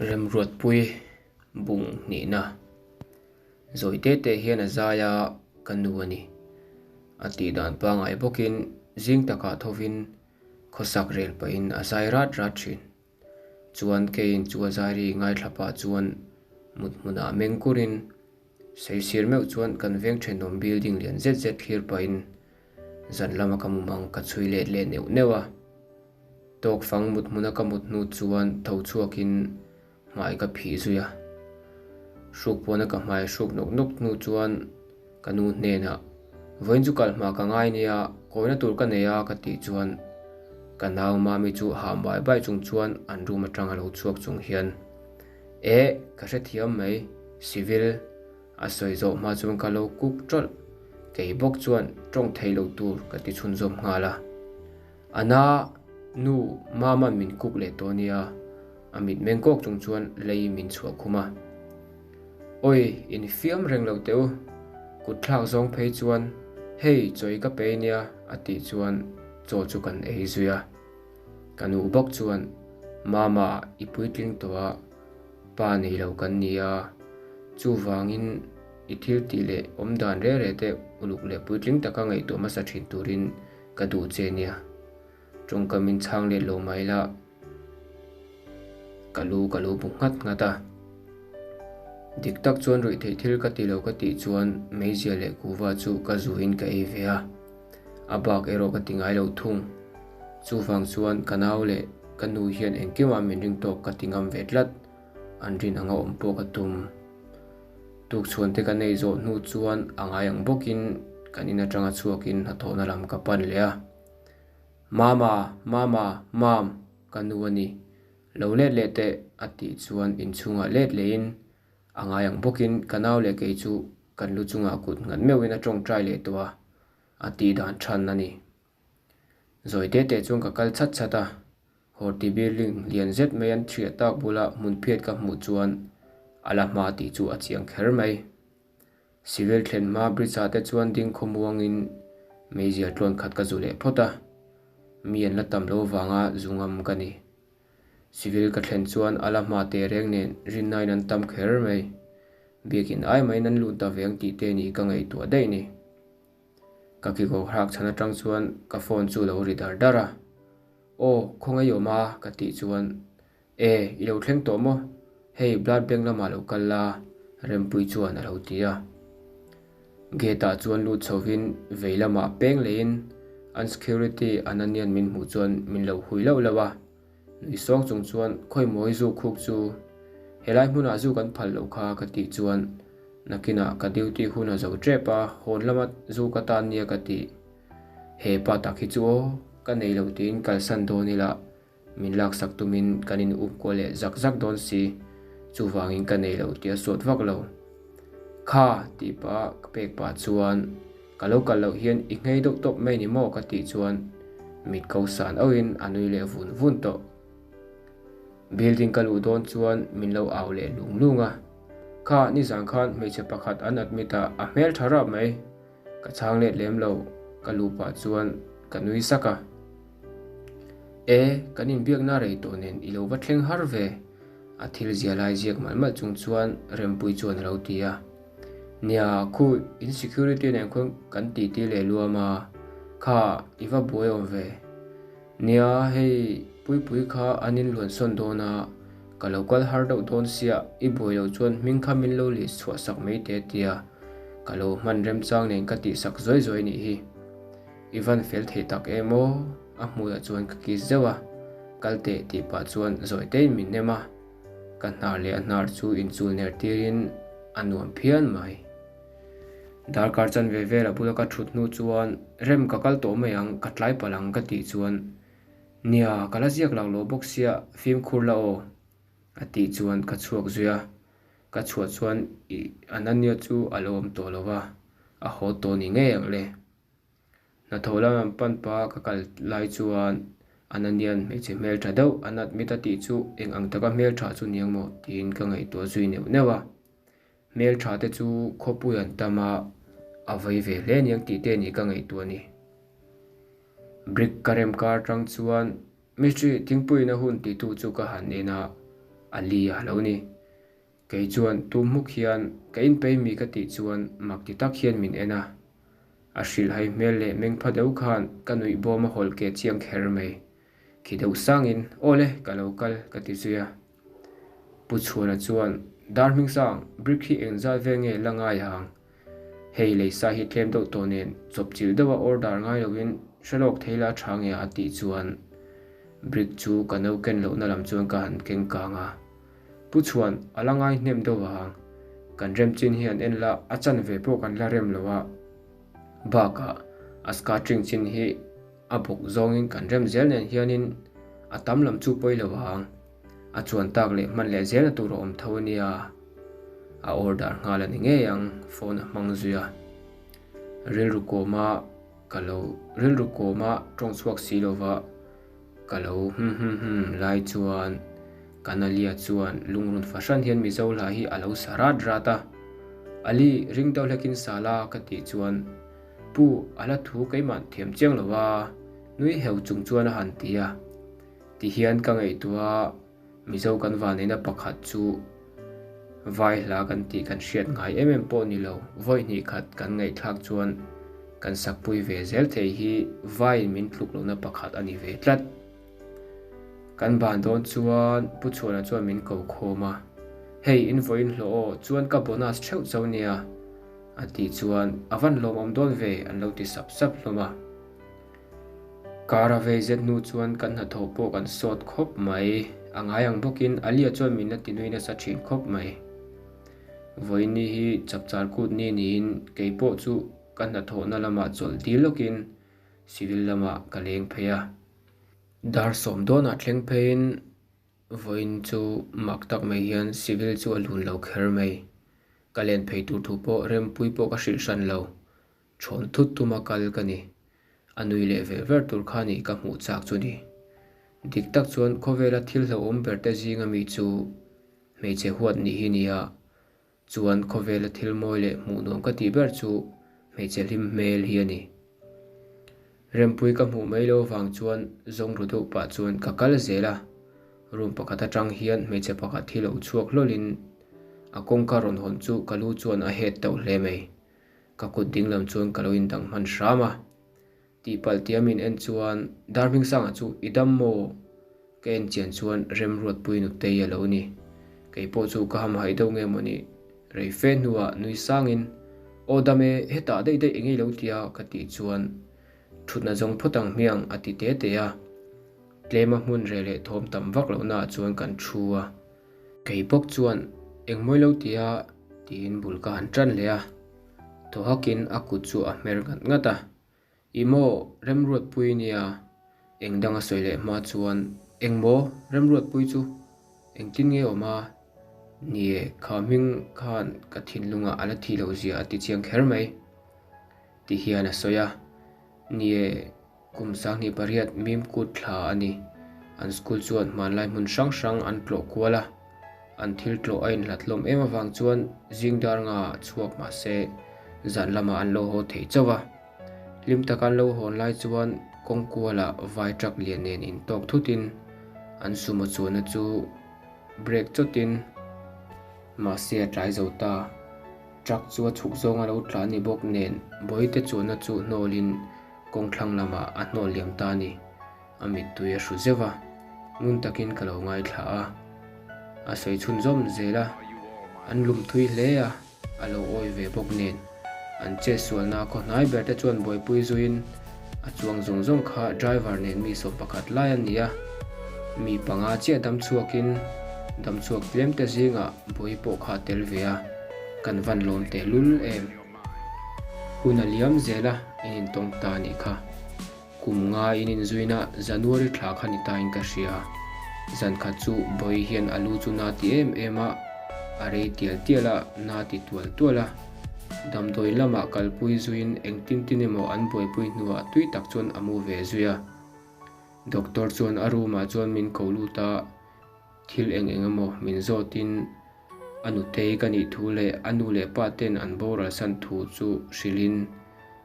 Remruatpui bung hnihna zawi te te hian a zai a, ka nu a ni. A tih dan pangngai bawkin zing takah thovin khawsak rel pahin a zai rat rat thin. Chuan keiin chu a zai ri ngaithla pah chuan mut hmunah meng kurin saisir meuh chuan kan veng thenawm building lian zet zet thlir pahin zan lama ka mumang ka chhui let leh neuh neuh a. Tawk fang mut hmuna ka mut hnu chuan tho chhuakin hmai ka phih zui a. Hruk pawna ka hmai hruk nawk nawk hnu chuan ka nu hnenah, Vawiin chu kal hma ka ngai nia, kawina tur ka nei a ka tih chuan ka nau Mami chu hah bai bai chung chuan an room atang a lo chhuak chung hian, Eh, ka hrethiam mai, civil. A sawi zawh hma chuan ka lo kuk tawlh. Kei bawk chuan tawng thei lo tur ka ti chhunzawm nghal a. A na, nu, Mama'n min kuk leh tawh nia, a mit meng kawk chung chuan lei min chhuah khum a. Awi, in fiam reng lo teh u, kut thlak zawng phei chuan hei chawi ka pe nia a tih chuan chaw chu kan ei zui a. Ka nu bawk chuan, Mama, i puitling tawh a, pa nei lo kan ni a, chuvangin i thil tih leh awm dan reh reh te uluk leh puitling taka ngaihtuah hmasa thin turin ka duh che nia. Tawngkam in chhang let lo mai la, ka lu ka lo bu nghat nghat a. Dik tak chuan ruih theih thil ka ti lo ka tih chuan meizia leh kuva chu ka zuin ka ei ve a. A bak erawh ka ti ngai lo thung. Chuvang chuan ka nau leh ka nu hian engkimah min ring tawk ka ti ngam ve tlat, an rin anga awm pawh ka tum. Tukchhuan te ka nei zawh hnu chuan a ngai ang bawkin kan in atanga chhuakin hnathawhna lam ka pan leh a. Mama, Mama, Mam, ka nu a ni. Lo let leh teh, a tih chuan inchhungah let lehin a ngai ang bawkin ka nau leh kei chu kan lu chungah kut nghat meuhin a tawngtai leh tawh a, a tih dan than a ni. Zawi te te chuan ka kal chhat chhat a, Horti building lian zet mai an thiah tak bula hmun phiat ka hmuh chuan a la hma tih chu a chiang kher mai. Civil thlen hma bridge ah te chuan ding khawmuangin meizial tlawn khat ka zu leh phawt a, mi an la tam lo vanga zu ngam ka ni. Civil ka thlen chuan a la hma teh reng nen rinnain an tam kher mai. Biakin ai maiin an lut ta veng tih te ni ka ngaihtuah daih ni. Ka kikaw hrâk chhan aṭang chuan ka phone chu lo ri dar dar a. Aw, khawngaih awm a? ka tih chuan, E, i lo thleng tawh maw? Hei blood bank lamah lo kal la, Rempui chuan a lo ti a. Gate ah chuan lut chhovin vei lamah peng leiin an security Ananian min hmuh chuan min lo hui lauh lauh a. Nui sawng chung chuan khawi mawi zu khuk chu helai hmunah zu kan phal loh kha ka tih chuan nakinah ka duty hun a zo tep a, hawn lama zu ka tan nia ka tih. He pa tak hi chu aw, ka nei lo tiin kalsan dawn ila min laksak tumin kan in up kual leh zak zak dawn si, chuvangin ka nei lo tih a suat vak lo. Kha tih pah ka pek pah chuan ka lo kal loh hian i nghei deuh tawp mai ni maw ka tih chuan mit ko san auhin a nui leh vun vun tawh. Building ka luh dawn chuan min lo au leh lung lung a, kha nizan khan hmeichhe pakhat an admit a, a hmel tha rap mai. Ka chhang let lem lo, ka lu pah chuan ka nui sak a. E, kan inbiakna rei tawh nen i lo va thleng har ve, a thil zia lai ziak malh malh chung chuan Rempui chuan a lo ti a. Nia, khu in security nen khuan kan titi leh luam a, kha i va buai awm ve. Nia, hei Puipui kha an inluan sawn dawn a, ka lo kal har deuh dawn sia, i buai loh chuan hming kha min lo list chhuah sak mai teh a ti a. Ka lo hman remchang nen ka tihsak zuai zuai nih hi. I van fel thei tak em aw? A hmuiah chuan ka kiss zeuh a, kal teh tih pah chuan zawi tein min nem a, ka hnar leh a hnar chu inchul ner tirin a nuam phian mai. Darkar chanve vel a bula ka thut hnu chuan rem ka kal tawh mai ang, ka tlai palh ang ka tih chuan Nia, ka la ziak lak lo bawk sia, fimkhur la aw a tih chuan ka chhuak zui a. Ka chhuah chuan i Ananya chu a lo awm tawh lo va, a haw tawh ni ngei ang le. Hnathawh lam an pan pa ka kal lai chuan Ananya'n hmeichhe hmeltha deuh an admit a tih chu eng ang taka hmeltha chu niang maw tiin ka ngaihtuah zui neuh neuh a. Hmeltha te chu khawpui an tam a, a vei ve hle niang tih te ni ka ngaihtuah ni. Brick ka rem kar tang chuan Mistri thingpuiin a hun titu chu ka han en a. Ali a lo ni. Kei chuan tum hmuk hian ka inpei mi ka tih chuan mak ti tak hian min en a. A hrilhhai hmel leh meng pha deuh khan ka nuih bawm a hawlh keh chiang kher mai. Khi deuh sangin, Aw le, ka lo kal, ka ti zui a. Pu Chhuana chuan, Dar hming sang, brick hi engzat vel nge la ngai ang? Hei leisa hi tlem deuh tawh nen chawpchilh deuha order ngai loin hre lawk thei la tha nge a tih chuan brick chu ka no ken lohna lam chuan ka han keng kang a. Pu Chhuan, a la ngai hnem deuh vang. Kan rem chin hian en la a chanve pawh kan la rem lo a. Bakah a scattering chin hi a bawk zawngin kan rem zel nen hianin a tam lam chu pawi lo ang. A chuan tak leh hman leh zelna tur a awm tho a nia. A order nghal a ni ngei ang, phone a hmang zui a. Rilru kawma ka lo rilru kawma tawng chhuak si lova ka lo hum hum hum lai chuan Kanalia chuan lungrun fahran hian Mizo hla hi a lo sa rat rat a. Ali, ring deuh hlekin sa la ka tih chuan Pu, a hla thu keimah thiam chiang lo a, nui heu chung chuan a han ti a. Ti hian ka ngaihtuah a, Mizo kan vaneina pakhat chu vai hla kan tih kan hriat ngai em em pawh ni lo, vawi hnih khat kan ngaihthlak chuan kan sakpui ve zel thei hi vaiin min tluk lohna pakhat a ni ve tlat. Kan ban dawn chuan Pu Chhuana chuan min ko khawm a, Hei in vawiin hlawh aw, chuan ka bonus theuh cho nia a tih chuan a van lawmawm dawn ve an lo ti sap sap hlawm a. Kar a vei zet hnu chuan kan hnathawh pawh kan sawt khawp mai. A ngai ang bawkin Alia chuan min la ti nui nasa thin khawp mai. Vawiini hi chapchar kut ni niin kei pawh chu ka hnathawhna lamah chawlh dil lawkin civil lamah ka leng phei a. Dar sawm dawnah thleng pheiin vawiin chu mak tak mai hian civil chu a lun lo kher mai. Ka len phei tur thu pawh Rempui pawh ka hrilh hran lo. Thawn thut tuma kal ka ni. A nui leh ver ver tur kha ni ka hmuh chak chu ni. Dik tak chuan khawvela thil hlauhawm ber te zinga mi chu hmeichhe huat nih hi nia. Chuan khawvela thil mawi leh hmuh nuam ka tih ber chu hmeichhe hlim hmel hi a ni. Rempui ka hmuh mai lo vang chuan zawng ru deuh pah chuan ka kal zel a. Room pakhat atang hian hmeichhe pakhat hi lo chhuak hlawlin a kawngka rawn hawn chu ka lu chuan a het tauh hle mai. Ka kut dinglam chuan ka lo indang hman hram a. Tihpalh tia min en chuan Darhmingsanga chu i dam maw? Ka en chian chuan Remruatpui nutei a lo ni. Kei pawh chu ka hamhaih deuh nge maw ni? Rei fe hnuah nui sangin, Aw dam e, hetah daih daih engei lo tia ka tih chuan thutna zawng phawt ang hmiang a ti te te a. Tlema hmun reh leh thawm tam vak lohnaah chuan kan thu a. Kei bawk chuan engmawi lo tia tiin bul ka han tan leh a, thaw hakin a kut chu a hmer ngat ngat a, I maw Remruatpui nia eng dang a sawi leh hma chuan eng maw Remruatpui chu engtin nge awm a, nie kha hming khan ka thinlungah a la thih loh zia a ti chiang kher mai ti hian a sawi a, nie. Kum 28 mim kut thla a ni. An school chuan hmanlai hmun hrang hrang an tlawh kual a, an thil tlawh a inhlat hlawm em avang chuan zing dar nga chhuak mah se zan lamah an lo haw thei chauh a. Hlim taka an lo hawn lai chuan kawng kualah vai truck lian nen intawk thutin an sumo chuanna chu brake chawtin mahse a tlai zo ta. Truck chu a chhuk zawng a lo tla ni bawk nen bawihte chuanna chu hnawlin Kawng thlang lamah a hnawh liam ta a ni. A mittui a hru zeuh a, ngun takin ka lo ngaithla a. A sawi chhunzawm zel a, an lum thui hle a, a lo awi ve bawk nen. An chet sualna khaw hnai ber te chuan buaipui zuiin a chuang zawng zawng kha driver nen mi sawm pakhat lai an ni a. Mi panga chiah dam chhuakin dam chhuak tlem te zingah buai pawh kha a tel ve a, kan van lawm tehlul em. Hun a liam zel a, in intawng ta a nih kha. Kum nga in inzuina January thla kha ni tain ka hria. Zan khat chu Bawi hian a lu chu na ti em em a, a rei tial tial a, na ti tual tual a. Damdawi lamah kalpui zuiin engtin tin emaw an buaipui hnuah tui tak chuan a mu ve zui a. Doctor chuan a room ah chuan min ko lut a, thil eng eng emaw min zawtin, A nutei ka nih thu leh a nu leh pa ten an boral san thu chu hrilhin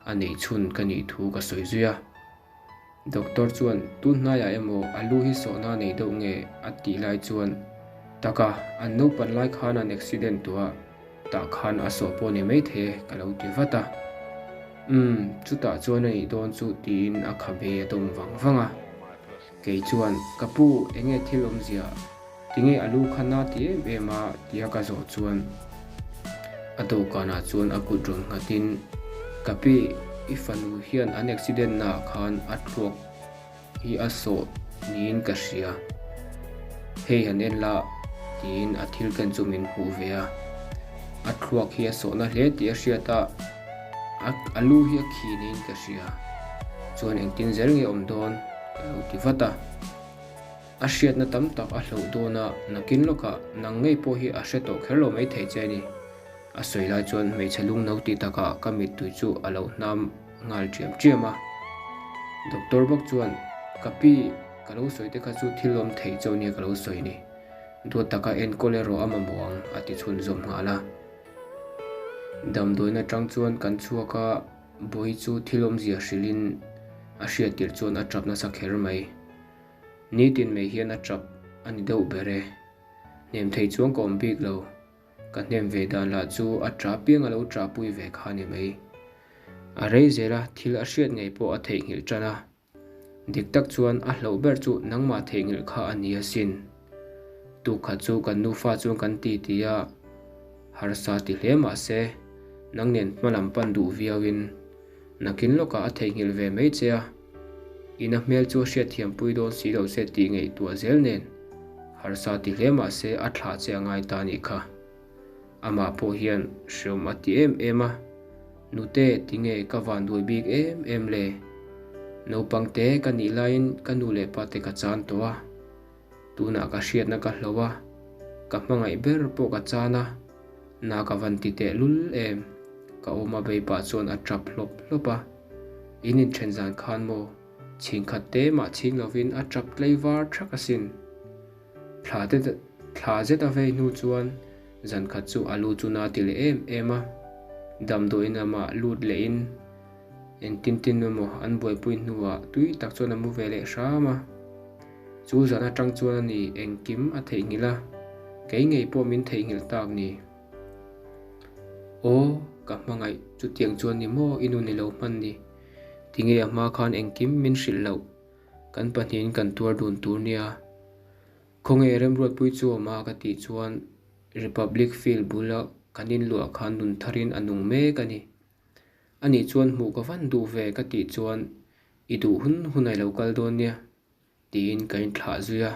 a neih chhun ka nih thu ka sawi zui a. Doctor chuan tun hnaiah emaw a lu hi sawhna nei deuh nge a tih lai chuan Taka, an naupan lai khan an accident tawh a, tah khan a sawh pawh ni maithei e ka lo ti vat a. Umm, chutah chuan a nih dawn chu tiin a khabe a dawm vang vang a. Kei chuan, Ka pu, enge thil awmzia? Tinge a lu kha na ti em em a? tia ka zawh chuan a dawhkanah chuan a kut rawn nghatin, Ka pi, i fanu hian an accident naah khan a thluak hi a sawh niin ka hria. Hei han en la tiin a thil ken chu min hmuh ve a. A thluak hi a sawhna hle tih a hriat a, a lu hi a khi niin ka hria. Chuan engtin zel nge awm dawn ka lo ti vat a. A hriatna tam tak a hloh dawn a, nakin lawkah nang ngei pawh hi a hre tawh kher lo maithei che a ni. A sawi lai chuan hmeichhe lungno tih takah ka mittui chu a lo hnam nghal ṭiam ṭiam a. Doctor bawk chuan, Ka pi, ka lo sawi te kha chu thil awm thei chauh nia ka lo sawi ni. Duat taka enkawl erawh a mamawh ang, a ti chhunzawm nghal a. Damdawiin aṭang chuan kan chhuak a, Bawihi chu thil awmzia hrilhin a hriattirh chuan a ṭap nasa kher mai. Nitin mai hian a ṭap a ni deuh ber e. Hnem thei chuang ka awm bik lo. Ka hnem ve dan lah chu a ṭah piang a lo ṭahpui ve kha ni mai. A rei zel a, thil a hriat ngei pawh a theihnghilh ṭan a. Dik tak chuan a hlauh ber chu nangmah theihnghilh kha a ni asin. Tukkhat chu kan nufa chuan kan ti ti a, harsa ti hle mah se, nang nen hma lam pan duh viauin nakin lawkah a theihnghilh ve mai che a. Ina hmel chu a hriatthiampui dawn si lo che tih ngaihtuah zel nen harsa ti hle mah se a thlah che a ngai ta nih kha. Amah pawh hian hreawm a ti em em a, Nute tinge ka van duai bik em em le? Naupang te ka nih laiin ka nu leh pa te ka chan tawh a, tunah ka hriatna ka hlo a, ka hmangaih ber pawh ka chan a, na ka van ti teh lul em? Ka awm a bei pah chuan a tap hlawp hlawp a. In inthen zan khan maw chhingkhat te mah chhing lovin a tap tlei var thak asin. Thla te thla zet a vei hnu chuan zan khat chu a lu chu na ti leh em em a. Damdawiin lamah lut lehin engtin tin emaw an buaipui hnuah tui tak chuan a mu ve leh hram a. Chu zan atang chuan a ni engkim a theihnghilh a, kei ngei pawh min theihnghilh tak ni. Aw, ka hmangaih chutiang chuan ni maw i nu ni lo hman ni? Tinge a hma khan engkim min hrilh loh? Kan pahnihin kan tuar dun tur nia. Khawnge Remruatpui chu awm a ka tih chuan Republic Field bula kan inluah khan nun tharin a nung mek a ni. Anih chuan hmuh ka van duh ve ka tih chuan i duh hun hun a i lo kal dawn nia tiin ka inthlah zui a.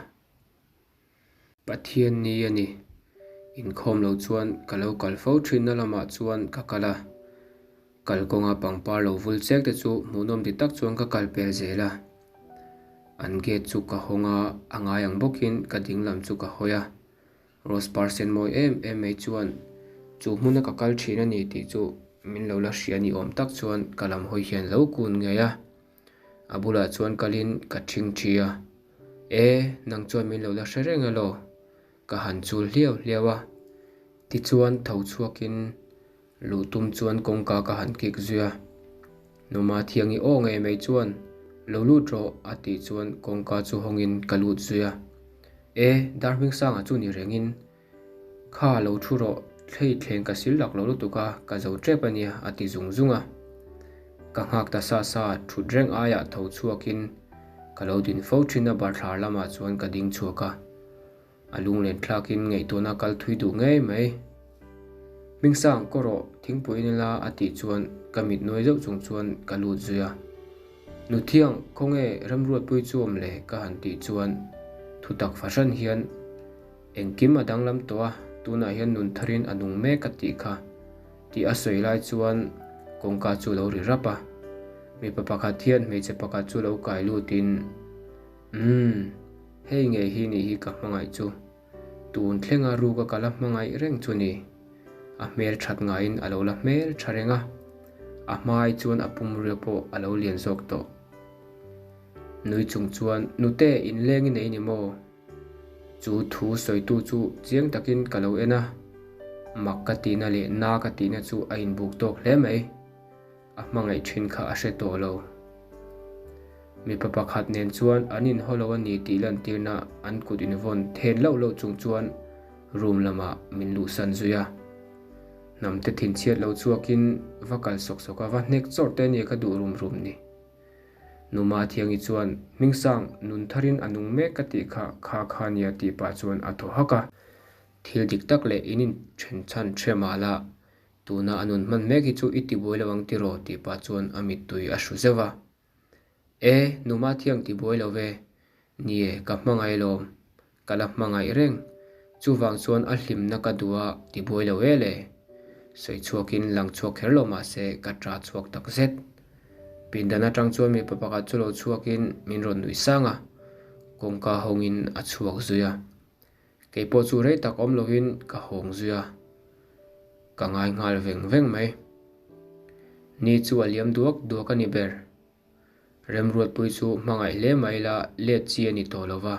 Pathian ni a ni. Inkhawm lo chuan ka lo kal fo thinna lamah chuan ka kal a. Kalkawnga pangpar lo vul chek te chu hmuhnawm ti tak chuan ka kal pel zel a. An gate chu ka hawng a, a ngai ang bawkin ka ding lam chu ka hawi a. Rose par sen mawi em em mai chuan chu hmuna ka kal thin a ni tih chu min lo la hria ni awm tak chuan ka lam hawi hian lo kun ngei a. A bulah chuan kalin ka thing thi a, E, nang chuan min lo la hre reng elaw? Ka han chul hliau hliau a. Tichuan tho chhuakin luh tum chuan kawngka ka han kik zui a. Numa thiangi aw ngei mai chuan, Lo lut rawh a tih chuan kawngka chu hawngin ka lut zui a. E, Darhmingsanga chu ni rengin Kha lo thu rawh, thlei thleng ka sil lak lo lutuk a, ka zo tep a nia, a ti zung zung a. Ka nghak ta sa sa, thut reng aiah tho chhuakin ka lo din fo thin a barthlar lamah chuan ka ding chhuak a. A lunglen thlakin ngaihtuahna kal thui duh ngei mai. Hmingsang, kaw rawh, thingpui in ila a tih chuan ka mit nuai zauh chung chuan ka lut zui a. Nuthiang, khawnge Remruatpui chu awm le? ka han tih chuan thutak fahran hian Engkim a danglam tawh a, tunah hian nun tharin a nung mek a tih kha. Tih a sawi lai chuan kawngka chu lo ri rap a. Mipa pakhat hian hmeichhe pakhat chu lo kai lutin, Umm, hei ngei hi nih hi ka hmangaih chu. Tun thlenga ruka ka la hmangaih reng chu ni. A hmel that ngaiin a lo la hmel tha reng a, a hmai chuan a pumrua pawh a lo lian zawk tawh. Nui chung chuan, Nute, inleng i nei ni maw? Chu thu sawitu chu chiang takin ka lo en a, mak ka tihna leh na ka tihna chu a inbuk tawk hle mai. A hmangaih thin kha a hre tawh lo. Mipa pakhat nen chuan an inhaw lo a ni tih lantirna an kut invawn then loh loh chung chuan. Room lamah min luhsan zui a. Hnamte thinchhiat lo chhuakin va kal sawk sawk a, va hnek chawrh te ania ka duh rum rum ni. Numa Thiangi chuan, Hmingsang, nun tharin a nung mek ka tih kha, kha kha nia tih pah chuan a thaw hak a. Thil dik tak leh in inthen chhan hre mah la, tuna a nun hman mek hi chu i tibuai lo ang tiraw tih pah chuan a mittui a hru zeuh a. E, Numa Thiang tibuai lo ve, nie ka hmangaih lawm, Ka la hmangaih reng. Chuvang chuan a hlimna ka duh a ti buai lo el e. Sawi chhuakin lang chhuak kher lo mah se ka ṭa chhuak tak zet. Pindan aṭang chuan mipa pakhat chu lo chhuakin min rawn nuih sang a, kawngka hawngin a chhuak zui a. Kei pawh chu rei tak awm lovin ka hawng zui a, ka ngai nghal veng veng mai. Ni chu a liam duak duak a ni ber. Remruatpui chu hmangaih hle mai la let chi a ni tawh lo va,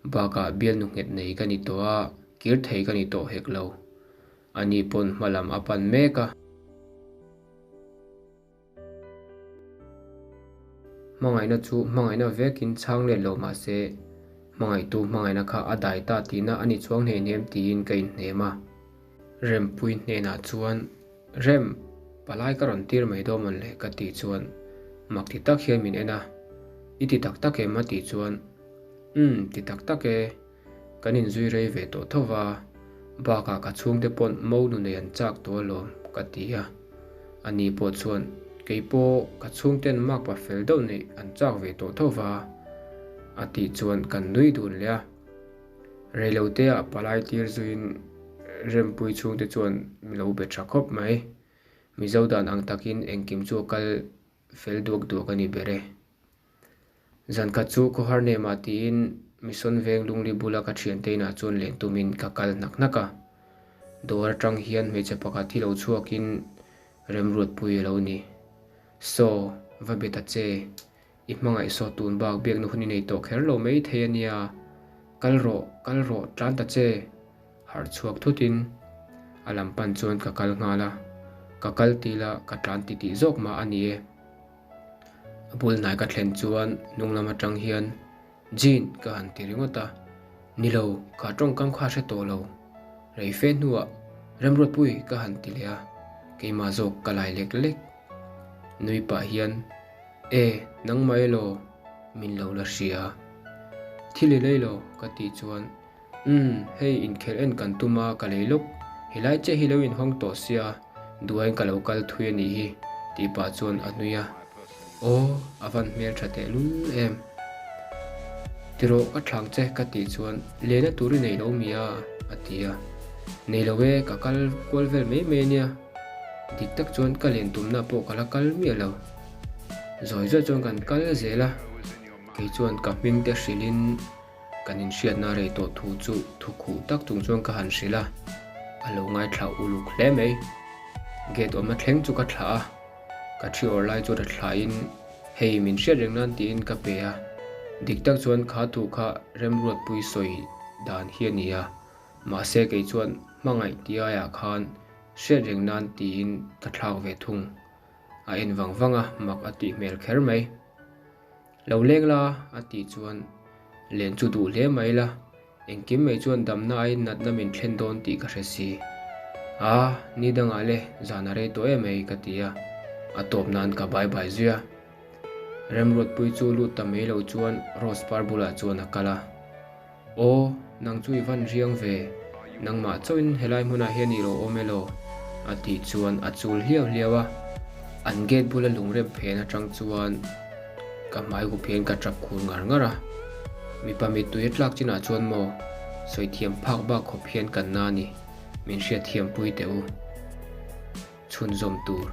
bakah bialnu nghet nei ka ni tawh a, kir thei ka ni tawh hek lo. Ani pawn hma lam a pan mek a. Hmangaihna chu hmangaihna vekin chhang let lo mah se, hmangaihtu hmangaihna kha a dai ta tihna a ni chuang hneihnem tiin ka inhnem a. Rempui hnenah chuan Rem, palai ka rawn tir mai dawn mawn le ka tih chuan mak ti tak hian min en a, I ti tak tak em a tih chuan Umm, ti tak tak e, kan inzui rei ve tawh tho va, bakah ka chhungte pawn mo nu nei an chak tawh alawm ka ti a, ani pawh chuan Kei pawh ka chhungten makpa fel deuh neih an chak ve tawh tho va a tih chuan kan nui dun leh a. Reiloteah palai tir zuiin Rempui chhungte chuan mi lo be tha khawp mai. Mizo dan ang takin engkim chu a kal fel duak duak a ni ber e. Zan khat chu khawhar nemah tiin Mission Veng Lungli bula ka thiante inah chuan len tumin ka kal hnak hnak a. Dawr atang hian hmeichhe pakhat hi lo chhuakin Remruatpui a lo ni. Saw, va be ta che. I hmangaih saw tun bak biakna hun i nei tawh kher lo mai thei a nia. Kal rawh, kal rawh, tlan ta che. Harh chhuak thutin a lam pan chuan ka kal nghal a, ka kal til a, ka tlan ti tih zawk mah a ni e. A bul hnai ka thlen chuan hnung lam atang hian Jean ka han ti ringawt a, ni lo, kha tawngkam kha a hre tawh lo. Rei fe hnuah Remruatpui ka han ti leh a, keimah zawk ka lai lek lek. Nui pah hian E, nangmah elaw? Min lo la hria. Thil i lei lo, ka tih chuan, Umm, hei inkhelh en kan tum a, ka lei lawk. Helai chiah hi lo inhawng tawh sia, duain ka lo kal thui a nih hi, tih pah chuan a nui a. Aw, a van hmel tha tehlul em. Tirawh ka thlang che, ka tih chuan, Lena tur i nei lo mi a? a ti a. Nei lo e, ka kal kual vel mai mai a nia. Dik tak chuan ka len tumna pawh ka la kal miah lo. Zawi zawi chuan kan kal zel a, kei chuan ka hming te hrilhin kan inhriatna rei tawh thu chu thu khuh tak chung chuan ka han hrilh a, a lo ngaithla uluk hle mai. Gate awmna thleng chu ka thlah a, ka thi awrh lai chu ra thlain hei min hriat reng nan tiin ka pe a, dik tak chuan kha thu kha Remruatpui sawi dan hi a ni a, mahse kei chuan hmangaih ti aiah khan hriat reng nan tiin ka thlak ve thung. A en vang vang a, mak a tih hmel kher mai. Lo leng la, a tih chuan len chu duh hle mai la, engkim mai chuan damna aiin natna min thlen dawn tih ka hre si. A, ni dangah le, zan a rei tawh em mai ka ti a, a tawp nan ka bai bai zui a. Remruatpui chu lut ta mai lo chuan Rose par bulah chuan a kal a. Aw, nang chu i van riang ve, nangmah chauhin helai hmunah hian i lo awm elaw? a tih chuan a chul hliau hliau a. An gate bula lungrem phen atang chuan ka hmai hup hian ka tap khur ngar ngar a. Mipa mittui a tlak chinah chuan maw, sawi thiam phak bak khawp hian kan na ni, min hriat thiam pui teh u. Chhunzawm tur.